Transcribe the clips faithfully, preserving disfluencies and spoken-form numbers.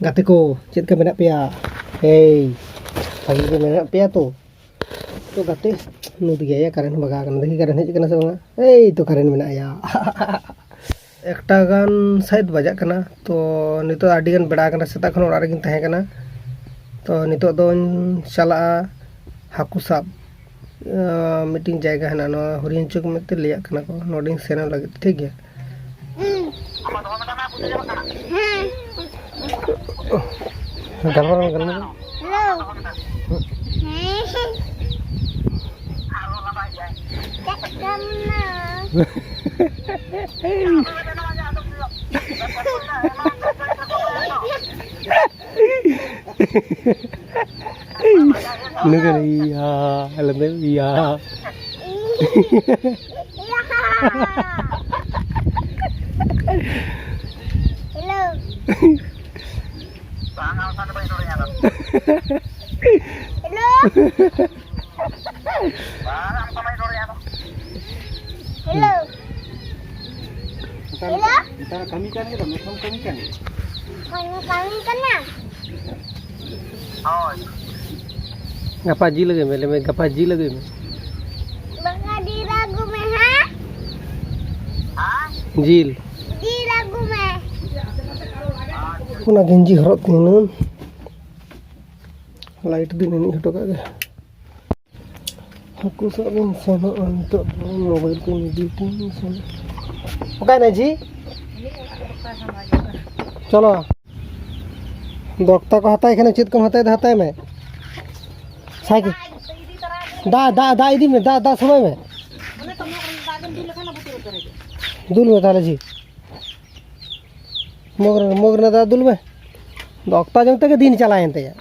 ᱜᱟᱛᱮ ᱠᱚ, ᱪᱮᱫ ᱞᱮᱠᱟ ᱢᱮᱱᱟᱜ ᱯᱮᱭᱟ? ᱮᱭ, ᱵᱷᱟᱜᱤ ᱜᱮ ᱢᱮᱱᱟᱜ ᱯᱮᱭᱟ ᱛᱚ? ᱛᱚ ᱜᱟᱛᱮ, ᱱᱩᱫ ᱜᱮᱭᱟ, ᱠᱟᱨᱮᱱᱴ ᱵᱟᱜᱟᱣ ᱠᱟᱱᱟ᱾ ᱫᱮᱠᱷᱤ, ᱠᱟᱨᱮᱱᱴ ᱦᱮᱡ ᱠᱟᱱᱟ ᱥᱮ ᱵᱟᱝᱟ? ᱮᱭ ᱛᱚ, ᱠᱟᱨᱮᱱᱴ ᱢᱮᱱᱟᱜᱼᱟ ᱭᱟ᱾ ᱮᱠᱴᱟ ᱜᱟᱱ ᱥᱟᱭᱮᱫ ᱵᱟᱡᱟᱜ ᱠᱟᱱᱟ᱾ ᱛᱚ ᱱᱤᱛᱚᱜ ᱟᱹᱰᱤ ᱜᱟᱱ ᱵᱮᱲᱟ ᱠᱟᱱᱟ, ᱥᱮᱛᱟᱜ ᱠᱷᱚᱱ ᱚᱲᱟᱜ ᱨᱮᱜᱤᱧ ᱛᱟᱦᱮᱸ ᱠᱟᱱᱟ᱾ ᱛᱚ ᱱᱤᱛᱚᱜ ᱫᱚᱧ ᱪᱟᱞᱟᱜᱼᱟ ᱦᱟᱹᱠᱩ ᱥᱟᱵ᱾ ᱟᱸ, ᱢᱤᱫᱴᱤᱝ ᱡᱟᱭᱜᱟ ᱦᱮᱱᱟᱜᱼᱟ, ᱱᱚᱣᱟ ᱦᱚᱨᱤᱱ ᱪᱚᱠ ᱢᱮᱱᱛᱮ ᱞᱟᱹᱭᱟᱜ ᱠᱟᱱᱟ ᱠᱚ, ᱱᱚᱰᱮᱧ ᱥᱮᱱᱚᱜ ᱞᱟᱹᱜᱤᱫ, ᱴᱷᱤᱠ ᱜᱮᱭᱟ? ᱜᱟᱞᱢᱟᱨᱟᱣ ᱢᱮ, ᱜᱟᱞᱢᱟᱨᱟᱣ ᱢᱮ᱾ ᱦᱮᱞᱳ᱾ ᱦᱮᱸ᱾ ᱪᱮᱫ ᱠᱟᱱᱟ? ᱱᱩᱭ ᱫᱚ ᱤᱭᱟ, ᱟᱞᱮ ᱫᱚ ᱤᱭᱟ᱾ ᱦᱮᱞᱳ᱾ ᱦᱮᱞᱳ᱾ ᱦᱮᱞᱳ᱾ ᱦᱮᱞᱳ᱾ ᱱᱮᱛᱟᱨ ᱠᱟᱹᱢᱤ ᱠᱟᱱ ᱜᱮᱭᱟ, ᱢᱮᱛᱷᱚᱢ ᱠᱟᱹᱢᱤ ᱠᱟᱱ ᱜᱮᱭᱟ᱾ ᱠᱟᱹᱢᱤ ᱠᱟᱱᱟ᱾ ᱜᱟᱯᱟ ᱡᱤᱞ ᱟᱹᱜᱩᱭ ᱢᱮ, ᱞᱟᱹᱭ ᱢᱮ, ᱜᱟᱯᱟ ᱡᱤᱞ ᱟᱹᱜᱩᱭ ᱢᱮ᱾ ᱵᱟᱝᱟ, ᱡᱤᱞ ᱟᱹᱜᱩ ᱢᱮ, ᱦᱮᱸ? ᱡᱤᱞ᱾ ᱡᱤᱞ ᱟᱹᱜᱩ ᱢᱮ᱾ ᱚᱱᱟ ᱜᱮᱧᱡᱤ ᱦᱚᱨᱚᱜ ᱛᱤᱧ ᱦᱩᱱᱟᱹᱝ᱾ ᱞᱟᱭᱤᱴ ᱫᱤᱱ ᱮᱱᱮᱡ ᱦᱚᱴᱚ ᱠᱟᱜ ᱜᱮ᱾ ᱦᱟᱹᱠᱩ ᱥᱟᱵ ᱵᱚᱱ ᱥᱮᱱᱚᱜᱼᱟ ᱱᱤᱛᱚᱜ ᱫᱚ, ᱢᱳᱵᱟᱭᱤᱞ ᱠᱚᱧ ᱤᱫᱤ ᱛᱤᱧ ᱥᱮᱱᱚᱜ᱾ ᱚᱠᱟᱭ ᱱᱟ ᱡᱷᱤ? ᱪᱚᱞᱚ᱾ ᱫᱚᱠᱛᱟ ᱠᱚ ᱦᱟᱛᱟᱭ ᱠᱷᱟᱱ ᱪᱮᱫ ᱠᱚᱢ ᱦᱟᱛᱟᱭ ᱫᱟ, ᱦᱟᱛᱟᱭ ᱢᱮ᱾ ᱥᱟᱭᱠᱮᱞ᱾ ᱫᱟᱜ, ᱫᱟᱜ, ᱫᱟᱜ ᱤᱫᱤ ᱢᱮ, ᱫᱟᱜ, ᱫᱟᱜ ᱥᱚᱢᱚᱭ ᱢᱮ᱾ ᱫᱩᱞ ᱢᱮ ᱛᱟᱦᱞᱮ ᱡᱷᱤ᱾ ᱢᱚᱜᱽ ᱨᱮ, ᱢᱚᱜᱽ ᱨᱮᱱᱟᱜ ᱫᱟᱜ ᱫᱩᱞ ᱢᱮ᱾ ᱫᱚᱠᱛᱟ ᱡᱚᱢ ᱛᱮᱜᱮ ᱫᱤᱱ ᱪᱟᱞᱟᱣᱮᱱ ᱛᱟᱭᱟ᱾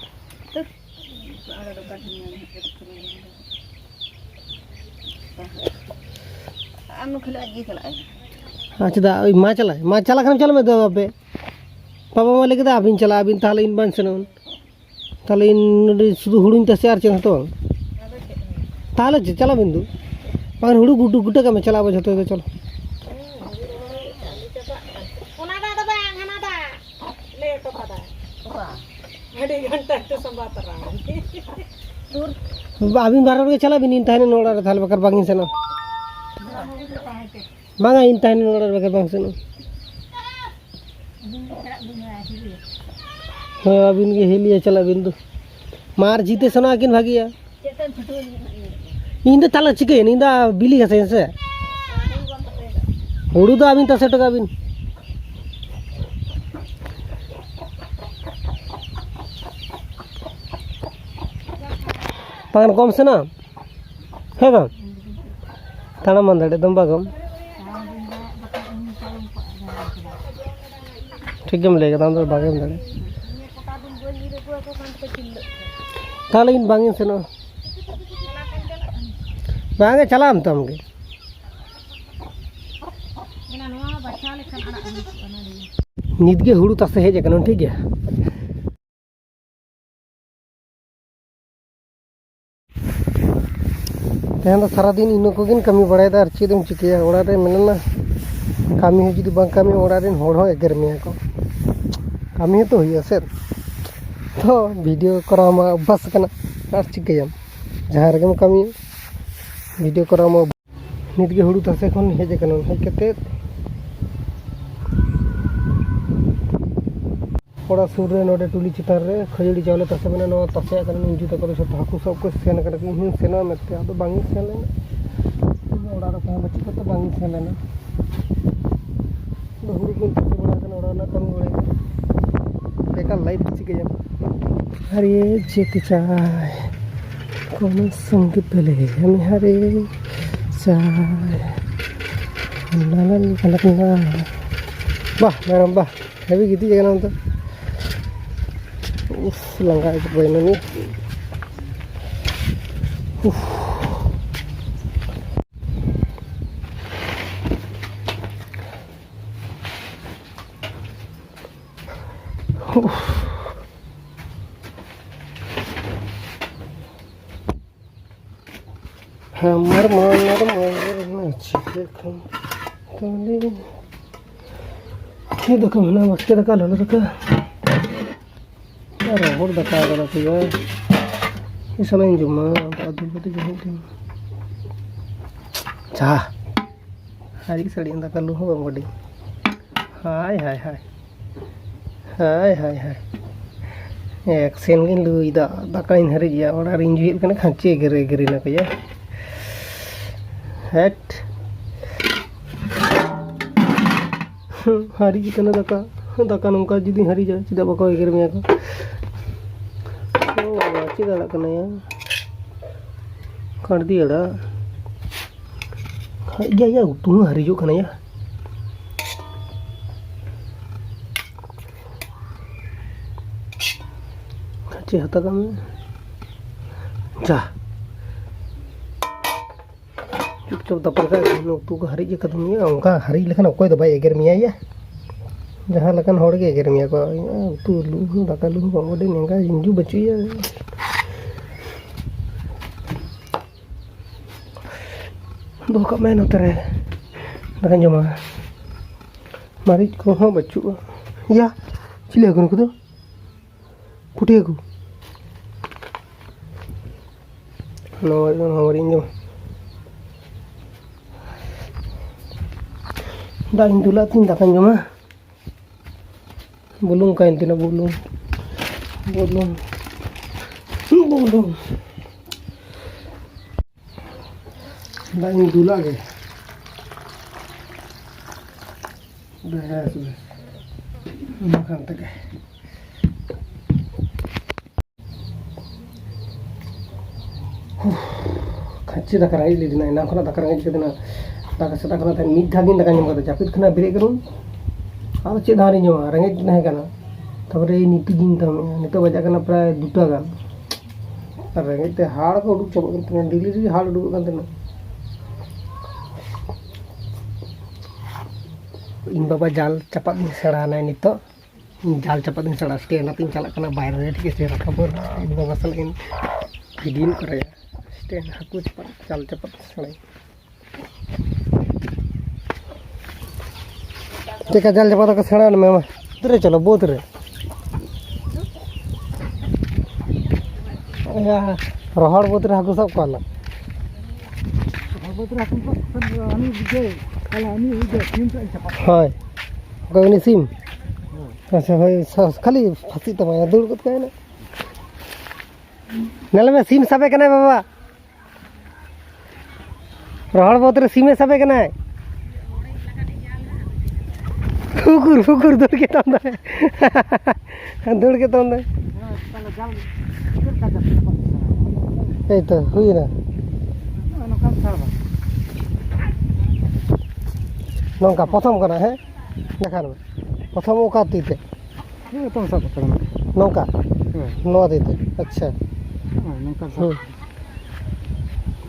ᱟᱨ ᱱᱩᱠᱩ ᱦᱤᱞᱳᱜ ᱟᱡ ᱜᱮ ᱪᱟᱞᱟᱜᱼᱟᱭ᱾ ᱟᱨ ᱪᱮᱫᱟᱜ? ᱳᱭ ᱢᱟ ᱪᱟᱞᱟᱜ, ᱢᱟ ᱪᱟᱞᱟᱜ ᱠᱷᱟᱱ ᱪᱟᱞᱟᱜ ᱢᱮ, ᱫᱟᱫᱟ ᱟᱯᱮ᱾ ᱵᱟᱵᱟ ᱢᱟ ᱞᱟᱹᱭ ᱠᱮᱫᱟ, "ᱟᱹᱵᱤᱱ ᱪᱟᱞᱟᱜ ᱟᱹᱵᱤᱱ, ᱛᱟᱦᱞᱮ ᱤᱧ ᱵᱟᱹᱧ ᱥᱮᱱᱚᱜᱼᱟ᱾ ᱛᱟᱦᱞᱮ ᱤᱧ ᱱᱚᱰᱮ ᱥᱩᱫᱷᱩ ᱦᱩᱲᱩᱧ ᱛᱟᱥᱮᱭᱟ ᱟᱨ ᱪᱮᱫ ᱦᱚᱸᱛᱚ ᱵᱟᱝ᱾ ᱛᱟᱦᱞᱮ ᱪᱮᱫ, ᱪᱟᱞᱟᱜ ᱵᱤᱱ ᱫᱩ᱾ ᱵᱟᱝᱠᱷᱟᱱ ᱦᱩᱲᱩ ᱜᱩᱰᱩ ᱜᱩᱴᱟᱹ ᱠᱟᱜ ᱢᱮ, ᱪᱟᱞᱟᱜ ᱟᱵᱚ ᱡᱷᱚᱛᱚ ᱜᱮ, ᱪᱚᱞᱚ᱾ ᱚᱱᱟ ᱫᱟᱜ ᱫᱚ ᱵᱟᱝ, ᱦᱟᱱᱟ ᱫᱟᱜ ᱞᱮ ᱚᱴᱚ ᱠᱟᱫᱟ᱾ ᱟᱹᱰᱤ ᱜᱷᱟᱱᱴᱟ ᱛᱮ ᱥᱟᱢᱵᱟ ᱛᱟᱨᱟ᱾ ᱟᱹᱵᱤᱱ ᱵᱟᱨ ᱦᱚᱲ ᱜᱮ ᱪᱟᱞᱟᱜ ᱵᱤᱱ, ᱤᱧ ᱛᱟᱦᱮᱱᱟᱹᱧ ᱚᱲᱟᱜ ᱨᱮ, ᱛᱟᱦᱞᱮ ᱵᱟᱠᱷᱟᱱ ᱵᱟᱝ ᱤᱧ ᱥᱮᱱᱚᱜᱼᱟ᱾ ᱵᱟᱝᱟ, ᱤᱧ ᱛᱟᱦᱮᱱᱟᱹᱧ ᱚᱲᱟᱜ ᱨᱮ, ᱵᱟᱠᱷᱟᱱ ᱵᱟᱝ ᱥᱮᱱᱚᱜᱼᱟ᱾ ᱦᱳᱭ, ᱟᱹᱵᱤᱱ ᱜᱮ ᱦᱤᱞᱤᱭᱟ ᱪᱟᱞᱟᱜ ᱵᱤᱱ ᱫᱩ᱾ ᱢᱟᱨ ᱡᱤᱛᱮ ᱥᱮᱱᱚᱜ ᱟᱹᱠᱤᱱ ᱵᱷᱟᱹᱜᱤᱭᱟ᱾ ᱤᱧ ᱫᱚ ᱛᱟᱦᱞᱮ ᱪᱤᱠᱟᱹᱭᱮᱱ? ᱤᱧ ᱫᱚ ᱵᱤᱞᱤ ᱜᱷᱟᱥᱮ ᱥᱮ? ᱦᱩᱲᱩ ᱫᱚ ᱟᱹᱵᱤᱱ ᱛᱟᱥᱮ ᱦᱚᱴᱚ ᱠᱟᱜ ᱵᱤᱱ᱾ ᱵᱟᱝ ᱠᱚᱢ ᱥᱮᱱᱟ? ᱦᱮᱸ ᱵᱟᱝ? ᱛᱟᱲᱟᱢ ᱵᱟᱝ ᱫᱟᱲᱮᱭᱟᱜ ᱫᱚᱢ ᱵᱟᱜᱚᱢ᱾ ᱴᱷᱤᱠ ᱜᱮᱢ ᱞᱟᱹᱭ ᱠᱟᱫᱟ, ᱟᱢ ᱫᱚ ᱵᱟᱜᱮᱢ ᱫᱟᱲᱮᱭᱟᱜᱼᱟ᱾ ᱛᱟᱦᱚᱞᱮ ᱤᱧ ᱵᱟᱝ ᱤᱧ ᱥᱮᱱᱚᱜᱼᱟ᱾ ᱵᱟᱝ ᱜᱮ, ᱪᱟᱞᱟᱜ ᱟᱢ ᱛᱚ ᱟᱢ ᱜᱮ᱾ ᱱᱤᱛ ᱜᱮ ᱦᱩᱲᱩ ᱛᱟᱥᱮ ᱦᱮᱡ ᱟᱠᱟᱱᱟ, ᱴᱷᱤᱠ ᱜᱮᱭᱟ᱾ ᱛᱮᱦᱮᱧ ᱫᱚ ᱥᱟᱨᱟᱫᱤᱱ ᱤᱱᱟᱹ ᱠᱚᱜᱮᱧ ᱠᱟᱹᱢᱤ ᱵᱟᱲᱟᱭᱮᱫᱟ, ᱟᱨ ᱪᱮᱫ ᱮᱢ ᱪᱤᱠᱟᱹᱭᱟ? ᱚᱲᱟᱜ ᱨᱮ ᱢᱮᱱᱟᱢᱟ, ᱠᱟᱹᱢᱤ ᱦᱚᱸ ᱡᱩᱫᱤ ᱵᱟᱝ ᱠᱟᱹᱢᱤ, ᱚᱲᱟᱜ ᱨᱮᱱ ᱦᱚᱲ ᱦᱚᱸ ᱮᱜᱮᱨ ᱢᱮᱭᱟ ᱠᱚ᱾ ᱠᱟᱹᱢᱤ ᱦᱚᱸᱛᱚ ᱦᱩᱭᱩᱜᱼᱟ ᱥᱮ᱾ ᱛᱚ ᱵᱷᱤᱰᱤᱭᱳ ᱠᱚᱨᱟᱣ ᱢᱟ ᱚᱵᱵᱷᱟᱥ ᱠᱟᱱᱟ, ᱟᱨ ᱪᱤᱠᱟᱹᱭᱟᱢ? ᱡᱟᱦᱟᱸ ᱨᱮᱜᱮᱢ ᱠᱟᱹᱢᱤ, ᱵᱷᱤᱰᱤᱭᱳ ᱠᱚᱨᱟᱣ ᱢᱟ᱾ ᱱᱤᱛ ᱜᱮ ᱦᱩᱲᱩ ᱛᱟᱥᱮ ᱠᱷᱚᱱ ᱦᱮᱡ ᱟᱠᱟᱱᱟ᱾ ᱦᱮᱡ ᱠᱟᱛᱮᱫ ᱚᱲᱟᱜ ᱥᱩᱨ ᱨᱮ ᱱᱚᱰᱮ ᱴᱩᱞᱤ ᱪᱮᱛᱟᱱ ᱨᱮ ᱠᱷᱟᱹᱡᱟᱹᱲᱤ ᱪᱟᱣᱞᱮ ᱛᱟᱥᱮ ᱢᱮᱱᱟᱜᱼᱟ᱾ ᱱᱚᱣᱟ ᱛᱟᱥᱮᱭᱟᱜ ᱠᱟᱱᱟ, ᱤᱧ ᱡᱩ ᱛᱟᱠᱚ ᱫᱚ ᱡᱷᱚᱛᱚ ᱦᱟᱹᱠᱩ ᱥᱟᱵ ᱠᱚ ᱥᱮᱱ ᱟᱠᱟᱱᱟ᱾ ᱤᱧ ᱦᱚᱸᱧ ᱥᱮᱱᱚᱜᱼᱟ ᱢᱮᱱᱛᱮ, ᱟᱫᱚ ᱵᱟᱝ ᱤᱧ ᱥᱮᱱ ᱞᱮᱱᱟ᱾ ᱤᱧ ᱚᱲᱟᱜ ᱨᱮ ᱚᱠᱚᱭ ᱦᱚᱸ ᱵᱟᱹᱪᱩᱜ ᱠᱚᱛᱮ ᱵᱟᱝ ᱤᱧ ᱥᱮᱱ ᱞᱮᱱᱟ᱾ ᱟᱫᱚ ᱦᱩᱲᱩ ᱠᱚᱧ ᱛᱟᱥᱮ ᱵᱟᱲᱟ ᱟᱠᱟᱱᱟ, ᱚᱲᱟᱜ ᱨᱮᱱᱟᱜ ᱠᱟᱹᱢᱤ ᱵᱟᱲᱟᱭ ᱠᱟᱱᱟ᱾ ᱵᱮᱠᱟᱨ ᱞᱟᱭᱤᱯᱷ ᱪᱤᱠᱟᱹᱭᱟᱢ? ᱦᱟᱨᱮ ᱡᱮᱛᱮ ᱪᱟᱭ, ᱠᱳᱱᱳ ᱥᱚᱝᱜᱮ ᱯᱮᱞᱮ ᱦᱟᱢᱮ ᱦᱟᱨᱮ ᱪᱟᱭ᱾ ᱞᱟ ᱞᱟ ᱞᱟ ᱞᱟ ᱞᱟ᱾ ᱵᱟᱦ, ᱢᱮᱨᱚᱢ ᱵᱟᱦ, ᱦᱮᱵᱤ ᱜᱤᱛᱤᱡ ᱟᱠᱟᱱᱟ ᱚᱱᱛᱮ᱾ ᱩᱯᱷ, ᱞᱟᱸᱜᱟ ᱪᱟᱵᱟᱭᱮᱱᱟ ᱱᱤᱛ᱾ ᱩᱯᱷ᱾ ᱩᱯᱷ᱾ ᱦᱟᱢᱟᱨ ᱢᱟᱢᱟᱨ ᱢᱟᱢᱟᱨ ᱢᱟᱪᱷᱤ ᱠᱷᱚᱱ ᱛᱟᱞᱮ᱾ ᱪᱮᱫ ᱫᱟᱠᱟ ᱢᱮᱱᱟᱜᱼᱟ? ᱵᱟᱥᱠᱮ ᱫᱟᱠᱟ, ᱞᱚᱞᱚ ᱫᱟᱠᱟ᱾ ᱨᱚᱦᱚᱲ ᱫᱟᱠᱟ ᱠᱟᱫᱟ ᱯᱮᱭᱟ᱾ ᱤᱥᱟᱞᱟᱧ ᱡᱚᱢᱟ, ᱟᱫᱚ ᱟᱹᱫᱩ ᱠᱟᱛᱮ ᱡᱚᱢ ᱦᱩᱭᱩᱜ ᱛᱤᱧᱟ᱾ ᱪᱟ᱾ ᱦᱟᱹᱨᱤᱡ ᱥᱟᱹᱲᱤᱡ ᱫᱟᱠᱟ ᱞᱩ ᱦᱚᱸ ᱵᱟᱝ ᱵᱟᱹᱰᱤ᱾ ᱦᱟᱭ, ᱦᱟᱭ, ᱦᱟᱭ᱾ ᱦᱟᱭ, ᱦᱟᱭ, ᱦᱟᱭ᱾ ᱮᱠᱥᱮᱱ ᱜᱤᱧ ᱞᱩᱭᱫᱟ, ᱫᱟᱠᱟᱧ ᱦᱟᱹᱨᱤᱡ ᱜᱮᱭᱟ, ᱚᱲᱟᱜ ᱨᱤᱧ ᱡᱩᱦᱤᱫ ᱠᱟᱱᱟ, ᱠᱷᱟᱹᱧᱪᱤ ᱮᱜᱮᱨ ᱮᱜᱮᱨ ᱮᱱᱟ ᱠᱚ ᱭᱟ᱾ ᱦᱮᱴ᱾ ᱦᱟᱹᱨᱤᱡ ᱠᱟᱱᱟ ᱫᱟᱠᱟ᱾ ᱫᱟᱠᱟ ᱱᱚᱝᱠᱟ ᱡᱩᱫᱤ ᱦᱟᱹᱨᱤᱡᱟ, ᱪᱮᱫᱟᱜ ᱵᱟᱠᱚ ᱮᱜᱮᱨ ᱢᱮᱭᱟ ᱠᱚ? ᱚ ᱵᱟᱵᱟ, ᱪᱮᱫ ᱟᱲᱟᱜ ᱠᱟᱱᱟ ᱭᱟ? ᱠᱟᱬᱫᱤ ᱟᱲᱟᱜ᱾ ᱦᱟᱹᱨᱤᱡ ᱜᱮᱭᱟ ᱭᱟ, ᱩᱛᱩ ᱦᱚᱸ ᱦᱟᱹᱨᱤᱡᱚᱜ ᱠᱟᱱᱟ ᱭᱟ᱾ ᱪᱮᱫ ᱦᱟᱛᱟᱣ ᱠᱟᱜ ᱢᱮ? ᱡᱟ᱾ ᱪᱩᱯᱪᱟᱯ ᱫᱟᱯᱟᱞ ᱠᱟᱜ ᱠᱷᱟᱱ ᱩᱛᱩ ᱠᱚ ᱦᱟᱹᱨᱤᱡ ᱟᱠᱟᱫ ᱢᱮᱭᱟ᱾ ᱚᱱᱠᱟ ᱦᱟᱹᱨᱤᱡ ᱞᱮᱠᱷᱟᱱ ᱚᱠᱚᱭ ᱫᱚ ᱵᱟᱭ ᱮᱜᱮᱨ ᱢᱮᱭᱟ ᱭᱟ᱾ ᱡᱟᱦᱟᱸ ᱞᱮᱠᱟᱱ ᱦᱚᱲ ᱜᱮ ᱮᱜᱮᱨ ᱢᱮᱭᱟ ᱠᱚ, ᱩᱛᱩ ᱞᱩ ᱦᱚᱸ, ᱫᱟᱠᱟ ᱞᱩ ᱦᱚᱸ ᱵᱟᱝ ᱵᱟᱹᱰᱤ ᱱᱮᱝᱜᱟ ᱤᱧ ᱡᱩ ᱵᱟᱹᱪᱩᱜ ᱭᱟ᱾ ᱫᱚᱦᱚ ᱠᱟᱜ ᱢᱮ ᱱᱚᱛᱮ ᱨᱮ, ᱫᱟᱠᱟᱧ ᱡᱚᱢᱟ᱾ ᱢᱟᱹᱨᱤᱪ ᱠᱚᱦᱚᱸ ᱵᱟᱹᱪᱩᱜᱼᱟ᱾ ᱭᱟ, ᱪᱤᱞᱤ ᱦᱟᱹᱠᱩ ᱱᱩᱠᱩ ᱫᱚ? ᱯᱩᱴᱷᱤ ᱦᱟᱹᱠᱩ᱾ ᱱᱚᱣᱟ, ᱱᱚᱣᱟ ᱢᱟᱹᱨᱤᱪ ᱤᱧ ᱡᱚᱢᱟ᱾ ᱫᱟᱜ ᱤᱧ ᱫᱩᱞᱟᱜ ᱛᱤᱧ ᱫᱟᱠᱟᱧ ᱡᱚᱢᱟ᱾ ᱵᱩᱞᱩᱝ ᱠᱟᱭᱮᱱ ᱛᱤᱧᱟ, ᱵᱩᱞᱩᱝ, ᱵᱩᱞᱩᱝ, ᱵᱩᱞᱩᱝ᱾ ᱫᱟᱜ ᱤᱧ ᱫᱩᱞᱟᱜ ᱜᱮ᱾ ᱵᱮᱥ, ᱵᱮᱥ᱾ ᱚᱱᱟ ᱠᱷᱟᱱ ᱛᱮᱜᱮ᱾ ᱠᱷᱟᱹᱪᱤ ᱫᱟᱠᱟ ᱨᱮᱸᱜᱮᱡ ᱞᱤᱫᱤᱧᱟ, ᱮᱱᱟᱝ ᱠᱷᱚᱱᱟᱜ ᱫᱟᱠᱟ ᱨᱮᱸᱜᱮᱡ ᱠᱟᱹᱫᱤᱧᱟ᱾ ᱫᱟᱠᱟ ᱥᱮᱛᱟᱜ ᱠᱷᱚᱱᱟᱜ ᱛᱮᱦᱮᱧ ᱢᱤᱫ ᱫᱷᱟᱣ ᱜᱤᱧ ᱫᱟᱠᱟᱧ ᱡᱚᱢ ᱠᱟᱫᱟ, ᱡᱟᱹᱯᱤᱫ ᱠᱷᱚᱱᱟᱜ ᱵᱮᱨᱮᱫ ᱠᱟᱹᱱᱟᱹᱧ, ᱟᱫᱚ ᱪᱮᱫ ᱫᱟᱠᱟᱧ ᱡᱚᱢᱟ, ᱨᱮᱸᱜᱮᱡ ᱛᱟᱦᱮᱸ ᱠᱟᱱᱟ᱾ ᱛᱟᱯᱚᱨᱮ ᱱᱤᱛᱚᱜ ᱜᱤᱧ ᱛᱟᱦᱮᱸ, ᱱᱤᱛᱚᱜ ᱵᱟᱡᱟᱜ ᱠᱟᱱᱟ ᱯᱨᱟᱭ ᱫᱩᱴᱟ ᱜᱟᱱ᱾ ᱟᱨ ᱨᱮᱸᱜᱮᱡ ᱛᱮ ᱦᱟᱲ ᱠᱚ ᱩᱰᱩᱠ ᱪᱟᱵᱟᱜ ᱠᱟᱱ ᱛᱤᱧᱟᱹ, ᱰᱮᱞᱤ ᱰᱮᱞᱤ ᱦᱟᱲ ᱩᱰᱩᱠᱚᱜ ᱠᱟᱱ ᱛᱤᱧᱟᱹ᱾ ᱤᱧ ᱵᱟᱵᱟ ᱡᱟᱞ ᱪᱟᱯᱟᱫ ᱤᱧ ᱥᱮᱬᱟ ᱟᱱᱟᱭ ᱱᱤᱛᱚᱜ᱾ ᱤᱧ ᱡᱟᱞ ᱪᱟᱯᱟᱫ ᱤᱧ ᱥᱮᱬᱟ, ᱥᱴᱮᱱ ᱟᱛᱮᱧ ᱪᱟᱞᱟᱜ ᱠᱟᱱᱟ ᱵᱟᱭᱨᱮ ᱨᱮ, ᱴᱷᱤᱠ ᱟᱪᱷᱮ, ᱨᱟᱠᱟᱵ ᱵᱚᱨ ᱤᱧ ᱵᱟᱵᱟ ᱥᱟᱞᱟᱜ ᱤᱧ ᱯᱷᱤᱰᱤᱝ ᱠᱚᱨᱟᱭᱟ᱾ ᱥᱴᱮᱱ ᱦᱟᱹᱠᱩ ᱪᱟᱯᱟᱫ, ᱡᱟᱞ ᱪᱟᱯᱟᱫ ᱥᱮᱬᱟᱭᱟ᱾ ᱪᱮᱫᱠᱟ ᱡᱟᱞ ᱪᱟᱯᱟᱫ ᱫᱟᱠᱚ ᱥᱮᱬᱟ ᱟᱞᱮ ᱢᱮ, ᱢᱟ᱾ ᱵᱟᱹᱫᱽ ᱨᱮ ᱪᱚᱞᱚ, ᱵᱟᱹᱫᱽ ᱨᱮ᱾ ᱨᱚᱦᱚᱲ ᱵᱟᱹᱫᱽ ᱨᱮ ᱦᱟᱹᱠᱩ ᱥᱟᱵ ᱠᱚᱣᱟ ᱞᱮ᱾ ᱨᱚᱦᱚᱲ ᱵᱟᱹᱫᱽ ᱨᱮ ᱦᱟᱹᱠᱩ ᱥᱟᱵ ᱠᱚᱣᱟ, ᱩᱱᱤ ᱵᱤᱡᱚᱭ, ᱛᱟᱦᱞᱮ ᱩᱱᱤ ᱵᱤᱡᱚᱭ, ᱥᱤᱢ ᱥᱟᱵ ᱤᱧ ᱪᱟᱯᱟᱫ ᱠᱚᱣᱟ᱾ ᱦᱳᱭ, ᱚᱠᱚᱭ ᱩᱱᱤ ᱥᱤᱢ? ᱦᱳᱭ᱾ ᱟᱪᱪᱷᱟ, ᱦᱳᱭ, ᱥᱟ-, ᱠᱷᱟᱹᱞᱤ ᱯᱷᱟᱹᱥᱤᱜ ᱛᱟᱢᱟᱭᱟ, ᱫᱟᱹᱲ ᱜᱚᱫ ᱠᱟᱭ ᱱᱟ᱾ ᱧᱮᱞ ᱢᱮ, ᱥᱤᱢ ᱥᱟᱵᱮ ᱠᱟᱱᱟᱭ ᱵᱟᱵᱟ᱾ ᱨᱚᱦᱚᱲ ᱵᱟᱹᱫᱽ ᱨᱮ ᱥᱤᱢᱮ ᱥᱟᱵᱮ ᱠᱟᱱᱟᱭ᱾ ᱯᱷᱩᱠᱩᱨ, ᱯᱷᱩᱠᱩᱨ, ᱫᱟᱹᱲ ᱜᱮ ᱛᱟᱢ ᱫᱟᱭ᱾ ᱫᱟᱹᱲ ᱜᱮ ᱛᱟᱢ ᱫᱟᱭ᱾ ᱦᱮᱸ, ᱛᱟᱦᱞᱮ ᱡᱟᱞ ᱪᱮᱫ ᱞᱮᱠᱟ ᱡᱟᱞ ᱪᱟᱯᱟᱫ ᱠᱟᱱᱟ? ᱮᱭ ᱛᱚ, ᱦᱩᱭᱱᱟ᱾ ᱱᱚᱜᱼᱚᱭ ᱱᱚᱝᱠᱟ ᱥᱟᱵᱟ᱾ ᱱᱚᱝᱠᱟ ᱯᱨᱚᱛᱷᱚᱢ ᱠᱟᱱᱟ, ᱦᱮᱸ? ᱫᱮᱠᱷᱟᱣ ᱢᱮ᱾ ᱯᱨᱚᱛᱷᱚᱢ ᱚᱠᱟ ᱛᱤ ᱛᱮ? ᱦᱮᱸ, ᱮᱛᱚᱢ ᱥᱟᱵ ᱠᱟᱫᱟ᱾ ᱱᱚᱝᱠᱟ? ᱦᱮᱸ᱾ ᱱᱚᱣᱟ ᱛᱤ ᱛᱮ? ᱟᱪᱪᱷᱟ᱾ ᱦᱮᱸ, ᱱᱚᱝᱠᱟ ᱥᱟᱵ᱾ ᱦᱩᱸ᱾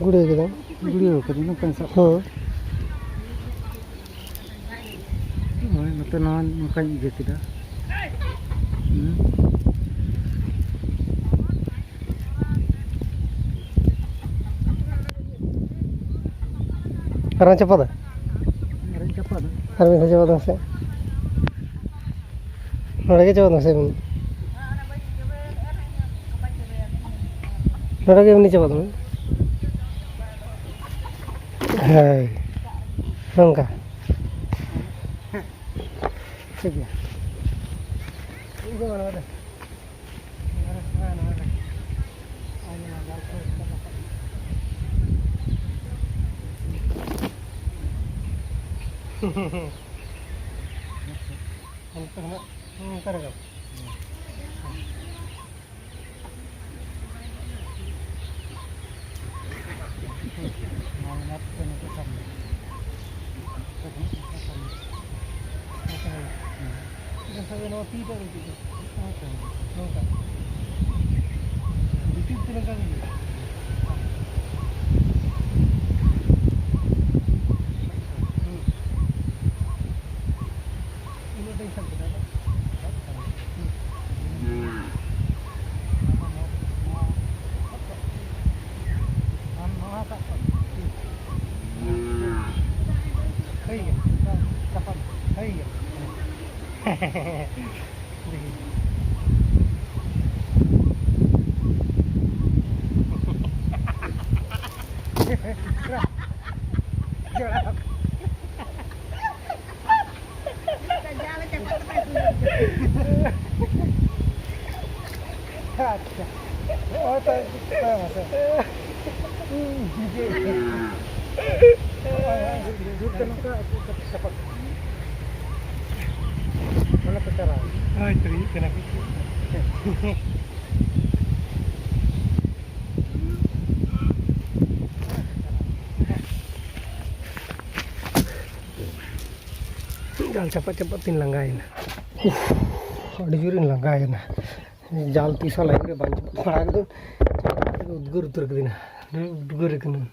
ᱜᱩᱲᱟᱹᱣ ᱠᱮᱫᱟᱢ? ᱜᱩᱲᱟᱹᱣ ᱠᱟᱫᱟᱹᱧ, ᱱᱚᱝᱠᱟᱧ ᱥᱟᱵ᱾ ᱦᱩᱸ᱾ ᱱᱚᱜᱼᱚᱭ ᱱᱚᱛᱮ ᱱᱚᱣᱟ ᱱᱚᱝᱠᱟᱧ ᱤᱭᱟᱹ ᱠᱮᱫᱟ᱾ ᱦᱩᱸ᱾ ᱟᱨᱦᱚᱸ ᱪᱟᱯᱟᱫᱟ? ᱟᱨᱦᱚᱸ ᱪᱟᱯᱟᱫᱟ᱾ ᱟᱨ ᱢᱤᱫ ᱫᱷᱟᱣ ᱪᱟᱯᱟᱫ ᱢᱮᱥᱮ᱾ ᱱᱚᱰᱮ ᱜᱮ ᱪᱟᱯᱟᱫ ᱢᱮᱥᱮ᱾ ᱱᱚᱰᱮ ᱜᱮ ᱮᱢᱱᱤ ᱪᱟᱯᱟᱫ ᱢᱮ᱾ ᱦᱳᱭ᱾ ᱱᱚᱝᱠᱟ᱾ ᱴᱷᱤᱠ ᱜᱮᱭᱟ᱾ ᱚᱱᱛᱮ ᱠᱷᱚᱱᱟᱜ ᱚᱱᱠᱟ ᱨᱟᱠᱟᱵ᱾ ᱱᱚᱣᱟ ᱛᱤ ᱴᱟᱜ ᱨᱮ ᱪᱮᱫ ᱪᱚ? ᱱᱚᱝᱠᱟ᱾ ᱵᱷᱤᱛᱤᱨ ᱛᱮ ᱱᱚᱝᱠᱟ ᱜᱮ ᱦᱩᱭᱩᱜᱼᱟ᱾ ᱦᱩᱸ᱾ ᱤᱱᱟᱹ ᱴᱟᱜ ᱤᱧ ᱥᱟᱵ ᱠᱮᱫᱟ, ᱟᱫᱚ ᱥᱟᱵ ᱠᱟᱫᱟ᱾ ᱦᱩᱸ᱾ ᱟᱢ ᱱᱚᱣᱟ ᱥᱟᱵ ᱠᱟᱜ ᱢᱮ᱾ ᱦᱩᱭ ᱜᱮ, ᱪᱟᱯᱟᱫ, ᱦᱩᱭ ᱜᱮ᱾ ᱫᱮᱠᱷᱤ᱾ ᱟᱪᱪᱷᱟ᱾ ᱦᱳᱭ ᱛᱚ, ᱦᱳᱭ ᱢᱟᱥᱮ᱾ ᱦᱳᱭ, ᱦᱳᱭ, ᱡᱩᱛ ᱛᱮ ᱱᱚᱝᱠᱟ ᱥᱟᱯᱟᱵ᱾ ᱚᱱᱟ ᱠᱚ ᱪᱟᱞᱟᱣ᱾ ᱦᱳᱭ ᱛᱚ, ᱦᱩᱭᱩᱜ ᱠᱟᱱᱟ᱾ ᱡᱟᱞ ᱪᱟᱯᱟᱫ ᱪᱟᱯᱟᱫ ᱛᱤᱧ ᱞᱟᱸᱜᱟᱭᱮᱱᱟ᱾ ᱩᱯᱷ, ᱟᱹᱰᱤ ᱡᱳᱨᱤᱧ ᱞᱟᱸᱜᱟᱭᱮᱱᱟ᱾ ᱡᱟᱞ ᱛᱤᱥ ᱦᱚᱸ ᱞᱟᱭᱤᱱ ᱨᱮ ᱵᱟᱝ ᱪᱟᱯᱟᱫ ᱵᱟᱲᱟ ᱠᱟᱹᱫᱟᱹᱧ᱾ ᱩᱫᱽᱜᱟᱹᱨ ᱩᱛᱟᱹᱨ ᱠᱟᱹᱫᱤᱧᱟ, ᱩᱫᱽᱜᱟᱹᱨ ᱠᱟᱹᱱᱟᱹᱧ᱾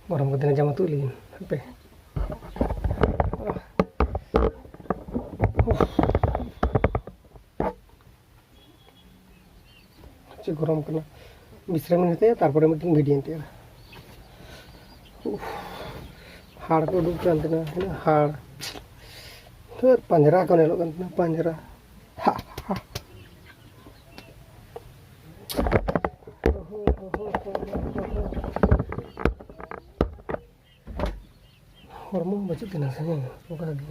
ᱜᱚᱨᱚᱢ ᱠᱟᱛᱮ ᱡᱟᱢᱟ ᱛᱩᱫ ᱞᱟᱹᱜᱤᱫ ᱦᱟᱯᱮ᱾ ᱪᱮᱫ ᱜᱚᱨᱚᱢ ᱠᱟᱱᱟ᱾ ᱵᱤᱥᱨᱟᱢ ᱤᱧ ᱦᱟᱛᱟᱭᱟ, ᱛᱟᱨᱯᱚᱨᱮ ᱢᱤᱫᱴᱮᱱ ᱵᱷᱤᱰᱤᱭᱳᱧ ᱛᱮᱭᱟᱨᱟ᱾ ᱩᱯᱷ, ᱦᱟᱲ ᱠᱚ ᱩᱰᱩᱠ ᱠᱟᱱ ᱛᱤᱧᱟ, ᱦᱮᱸ, ᱦᱟᱲ᱾ ᱫᱷᱩᱨ, ᱯᱟᱸᱡᱽᱨᱟ ᱠᱚ ᱧᱮᱞᱚᱜ ᱠᱟᱱ ᱛᱤᱧᱟ, ᱯᱟᱸᱡᱽᱨᱟ᱾ ᱦᱟ, ᱦᱟ᱾ ᱦᱚᱲᱢᱚ ᱵᱟᱹᱪᱩᱜ ᱛᱤᱧᱟ ᱥᱮ, ᱨᱚᱜᱟ ᱜᱮ᱾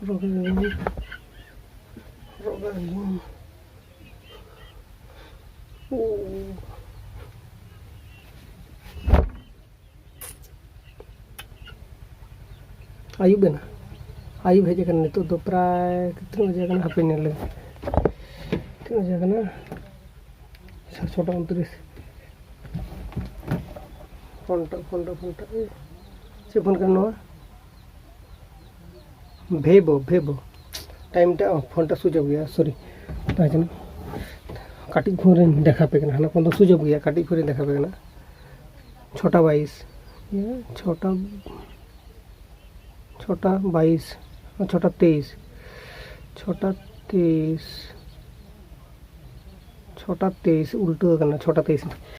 ᱨᱚᱜᱟ ᱜᱮ᱾ ᱨᱚᱜᱟ ᱜᱮ᱾ ᱳ᱾ ᱟᱹᱭᱩᱵ ᱮᱱᱟ, ᱟᱹᱭᱩᱵ ᱦᱮᱡ ᱟᱠᱟᱱᱟ᱾ ᱱᱤᱛᱚᱜ ᱫᱚ ᱯᱨᱟᱭ ᱛᱤᱱᱟᱹᱜ ᱵᱟᱡᱮ ᱠᱟᱱᱟ? ᱦᱟᱯᱮ ᱧᱮᱞ ᱞᱮᱜᱮ, ᱛᱤᱱᱟᱹᱜ ᱵᱟᱡᱮ ᱠᱟᱱᱟ? ᱪᱷᱚᱴᱟ ᱩᱱᱛᱨᱤᱥ᱾ ᱯᱷᱳᱱ ᱴᱟᱜ, ᱯᱷᱳᱱ ᱴᱟᱜ, ᱯᱷᱳᱱ ᱴᱟᱜ, ᱮ, ᱪᱮᱫ ᱯᱷᱳᱱ ᱠᱟᱱᱟ ᱱᱚᱣᱟ? ᱵᱷᱮᱵᱳ, ᱵᱷᱮᱵᱳ᱾ ᱴᱟᱭᱤᱢ ᱴᱟᱜ, ᱯᱷᱳᱱ ᱴᱟᱜ ᱥᱩᱭᱤᱪ ᱚᱯᱷ ᱜᱮᱭᱟ, ᱥᱚᱨᱤ᱾ ᱛᱟᱦᱮᱸ ᱠᱟᱱᱟ, ᱠᱟᱹᱴᱤᱡ ᱯᱷᱳᱱ ᱨᱤᱧ ᱫᱮᱠᱷᱟᱣ ᱟᱯᱮ ᱠᱟᱱᱟ, ᱦᱟᱱᱟ ᱯᱷᱳᱱ ᱫᱚ ᱥᱩᱭᱤᱪ ᱚᱯᱷ ᱜᱮᱭᱟ, ᱠᱟᱹᱴᱤᱡ ᱯᱷᱳᱱ ᱨᱤᱧ ᱫᱮᱠᱷᱟᱣ ᱟᱯᱮ ᱠᱟᱱᱟ᱾ ᱪᱷᱚᱴᱟ ᱵᱟᱭᱤᱥ, ᱤᱭᱟᱹ, ᱪᱷᱚᱴᱟ, ᱪᱷᱚᱴᱟ ᱵᱟᱭᱤᱥ, ᱪᱷᱚᱴᱟ ᱛᱮᱭᱤᱥ, ᱪᱷᱚᱴᱟ ᱛᱮᱭᱤᱥ᱾ ᱪᱷᱚᱴᱟ ᱛᱮᱭᱤᱥ ᱩᱞᱴᱟᱹ ᱟᱠᱟᱱᱟ, ᱪᱷᱚᱴᱟ ᱛᱮᱭᱤᱥ᱾